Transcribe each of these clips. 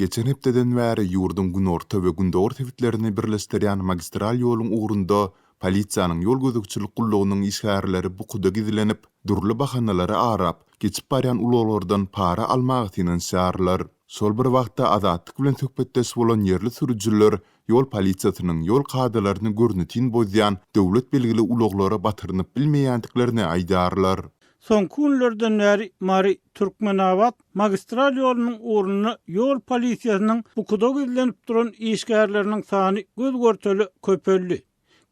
Geçen hepdeden bäri ýurduň günorta we gündogar sebitlerini birleşdirýän magistral ýoluň ugrunda polisiýanyň ýol gözegçilik gullugynyň işgärleri bukuda gizlenip, dürli bahanalary arap, geçip barýan ulaglardan para almaga synanyşýarlar. Şol bir wagtda Azatlyk bilen söhbetdeş bolan ýerli sürüjiler ýol polisiýasynyň ýol kadalaryny görnetin bozýan döwlet belgili ulaglara batyrynyp bilmeýändiklerini aýdýarlar. Soňky günlerden bäri Mary, Türkmenabat magistral ýolunyň ugrunda ýol polisiýasynyň bukuda gizlenip duran işgärleriniň sany göz-görtele köpeldi.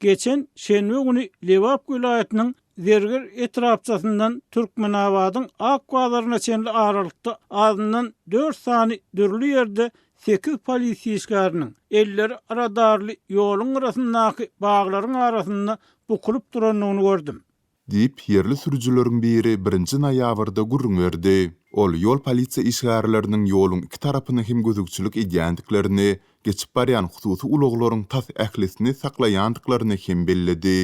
Geçen şenbe güni Lebap welaýatynyň Zerger etrapçasyndan Türkmenabadyň Ak bazaryna çenli aralykda azyndan dört sany dürli ýerde sekiz polisiýa işgäriniň, elleri radarly ýoluň gyrasyndaky baglaryň arasynda bukulyp durandygyny gördüm. Diýip, ýerli sürüjileriň biri birinji noýabrda gürrüň berdi. Ol ýol polisiýa işgärleriniň ýoluň iki tarapyna hem gözegçilik edýändiklerini, geçip barýan hususy ulaglaryň tas ählisini saklaýandyklaryny hem belledi.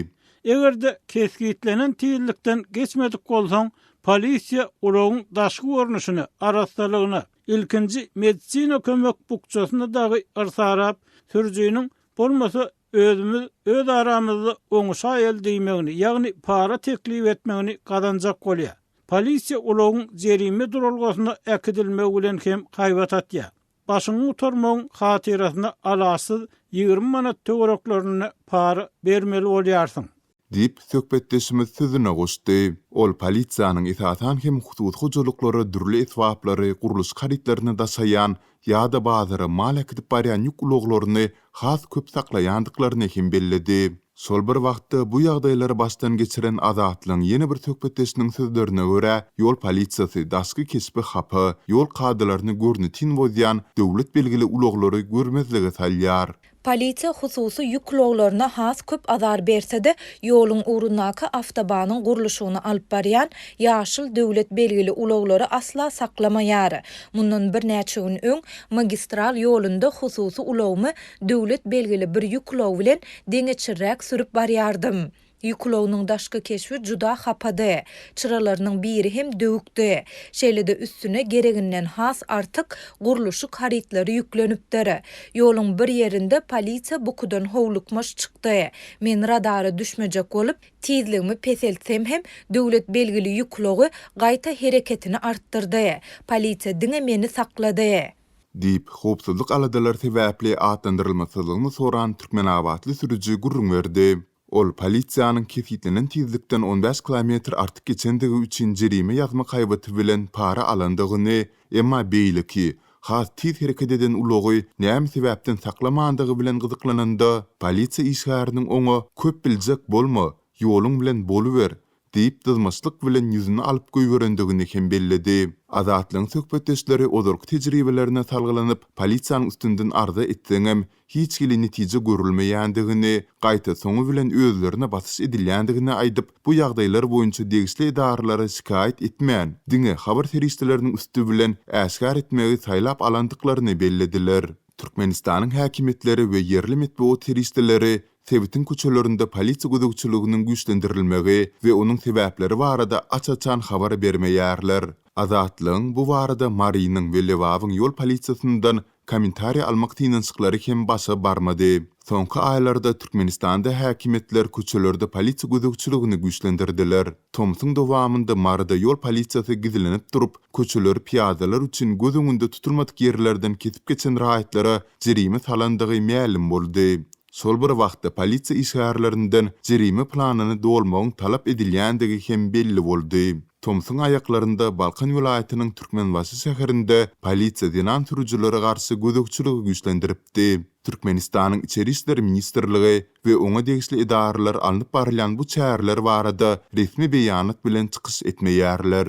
Eger-de kesgitlenen tizlikden geçmedik bolsaň, polisiýa ulagyň daşky görnüşine, arassalygyna, ilkinji medisina kömek bukjasyna dagy yrsarap, sürüjiniň bolmasa Özümiz öz aramyzda oňuşaýaly diýmegini, ýagny para teklip etmegini gazanjak bolýar. Polisiýa ulagyň jerime duralgasyna äkidilmegi bilen hem haýbat atýar. Başyňy gutarmagyň hatyrasyna alaçsyz 20 manat töwereklerinde para bermeli bolýarsyň. Diýip, söhbetdeşimiz sözüne goşdy. Ol polisiýanyň esasan hem hususy hojalyklara dürli esbaplary, gurluşyk harytlaryny daşaýan ýa-da bazara mal äkidip barýan ýük ulaglaryny has köp saklaýandyklaryny hem belledi. Şol bir wagtda, bu ýagdaýlary başdan geçiren Azatlygyň ýene bir söhbetdeşiniň sözlerine görä, ýol polisiýasy daşky keşbi hapa, ýol kadalaryny görnetin bozýan döwlet belgili ulaglary görmezlige salýar. Polisiýa hususy ýük ulaglaryna has köp azar berse-de, ýoluň ugrundaky awtobanyň gurluşygyny alyp barýan ýaşyl döwlet belgili ulaglary asla saklamaýar. Mundan birnäçe gün öň magistral ýolunda hususy ulagymy döwlet belgili bir ýük ulagy bilen deňeçirräk sürüp barýardym. Ýük ulagynyň daşky keşbi juda hapady. Çyralarynyň biri hem döwükdi. Şeýle-de üstüne gereginden has artyk gurluşyk harytlary ýüklenipdir. Ýoluň bir ýerinde polisiýa bukudan howlukmaç çykdy. Men radara düşmejek bolup, tizligimi peseltsem hem, döwlet belgili ýük ulagy gaýta hereketini artdyrdy. Polisiýa diňe meni saklady. Diýip, howpsuzlyk aladalary sebäpli atlandyrylmasyzlygyny soran türkmenabatly sürüji gürrüň berdi. Ol polisiýanyň kesgitlenen tizlikden on bäş kilometr artyk geçendigi üçin jerime ýazmak haýbaty bilen para alandygyny, emma beýleki, has tiz hereket eden ulagy näme sebäpden saklamandygy bilen gyzyklananda, polisiýa işgäriniň oňa Köp biljek bolma, ýoluň bilen boluber diýip dyzmaçlyk bilen ýüzüni alyp goýberendigini hem belledi. Azatlygyň söhbetdeşleri ozalky tejribelerine salgylanyp, polisiýanyň üstünden arza etseňem, hiç hili netije görülmeýändigini, gaýta soňy bilen özlerine basyş edilýändigini aýdyp, bu ýagdaýlar boýunça degişli edaralara şikaýat etmän, diňe habar serişdeleriniň üsti bilen äşgär etmegi saýlap alandyklaryny bellediler. Türkmenistanyň häkimiýetleri we ýerli metbugat serişdeleri sebitiň köçelerinde polisiýa gözegçiliginiň güýçlendirilmegi we onuň sebäpleri barada aç-açan habar bermeýärler. Azatlygyň bu barada Marynyň we Lebabyň ýol polisiýasyndan kommentariý almak synanyşyklary hem başa barmady. Soňky aýlarda Türkmenistanda häkimiýetler köçelerde polisiýa gözegçiligini güýçlendirdiler. Tomsuň dowamynda Maryda ýol polisiýasy gizlenip durup, köçeleri pyýadalar üçin göz öňünde tutulmadyk ýerlerden kesip geçen raýatlara jerime salandygy mälim boldy. Şol bir wagtda, polisiýa işgärlerinden jerime planyny dolmagyň talap edilýändigi hem belli boldy. Tomsuň aýaklarynda Balkan welaýatynyň Türkmenbaşy şäherinde polisiýa zenan sürüjilere garşy gözegçiligi güýçlendiripdi. Türkmenistanyň Içeri işler ministrligi we oňa degişli edaralar alnyp barylýan bu çäreler barada resmi beýanat bilen çykyş etmeýärler.